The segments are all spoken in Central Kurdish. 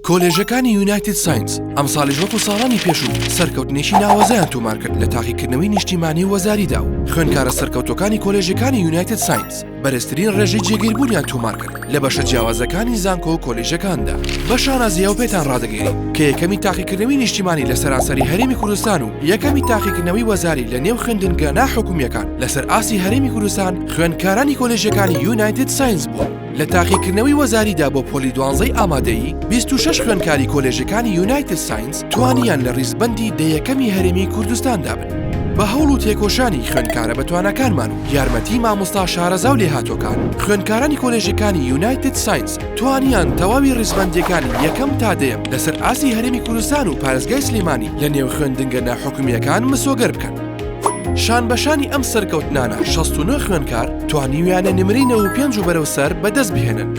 کۆلێژەکانی یونایتد ساینس ئەمساڵیش وەکو ساڵانی پێشوو سەرکەوتنێکی ناوازەیان تۆمارکرد لە تاقیکردنەوەی نیشتیمانی و وەزاریدا و خوێندکارە سەرکەوتووەکانی کۆلێژەکانی یونایتد ساینس بەرزترین ڕێژەی جێگیربوونیان تۆمارکرد لە بەشە جیاوازەکانی زانکۆ و کۆلیژەکاندا. بە شانازییەوە پێتان ڕادەگەیەنین کە یەکەمی تاقیکردنەوەی نیشتیمانی لە سەرانسەری هەرێمی کوردستان و یەکەمی تاقیکردنەوەی وەزاری لە نێو خوێندنگە ناحکومییەکان لەسەر ئاستی هەرێمی کوردستان خوێندکارانی کۆلێژەکانی یونایتد ساینس بوون. لە تاقیکردنەوەی وەزاریدا بۆ پۆلی دوانزەی ئامادەیی، 26 خوێندکاری کۆلێژەکانی یونایتد ساینس توانیان لە ڕیزبەندی دە یەکەمی هەرێمی کوردستاندا بن. بە هەوڵ و تێکۆشانی خوێندکارە بەتواناکانمان و یارمەتی مامۆستا شارەزا و لێهاتووەکان، خوێندکارانی کۆلێژەکانی یونایتد ساینس توانیان تەواوی ڕیزبەندییەکانی یەکەم تا دەیەم لەسەر ئاستی هەرێمی کوردستان و پارێزگای سلێمانی لە نێو خوێندنگە ناحکومییەکان مسۆگەر بکەن. شانبەشانی ئەم سەرکەوتنانە 69 خوێندکار توانیویانە نمرەی 95 و بەرەو سەر بەدەست بهێنن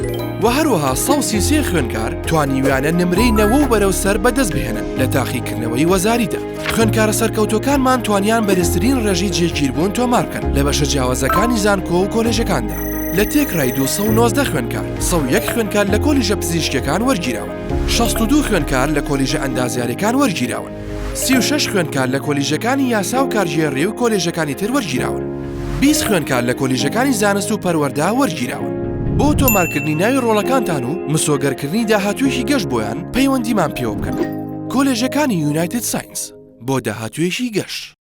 و هەروەها 133 خوێندکار توانیویانە نمرەی 90 و بەرەو سەر بەدەست بهێنن لە تاقیکردنەوەی وەزاریدا. خوێندکارە سەرکەوتووەکانمان توانیان بەرزترین ڕێژەی جێگیربوون تۆمار بکەن لە بەشە جیاوازەکانی زانکۆ و کۆلێژەکاندا. لە تێکڕای 219 خوێندکار، 101 خوێندکار لە کۆلیژە پزیشکیەکان وەرگیراون، 62 خوێندکار لە کۆلیژە ئەندازیاریەکان وەرگیراون، 36 خوێندکار لە کۆلیژەکانی یاسا و کارگێڕی و کۆلێژەکانی تر وەرگیراون، 20 خوێندکار لە کۆلیژەکانی زانست و پەروەردە وەرگیراون. بۆ تۆمارکردنی ناوی ڕۆڵەکانتان و مسۆگەرکردنی داهاتوویەکی گەش بۆیان، پەیوەندیمان پێوە بکەن. کۆلێژەکانی یونایتد ساینس بۆ داهاتوویەکی گەش.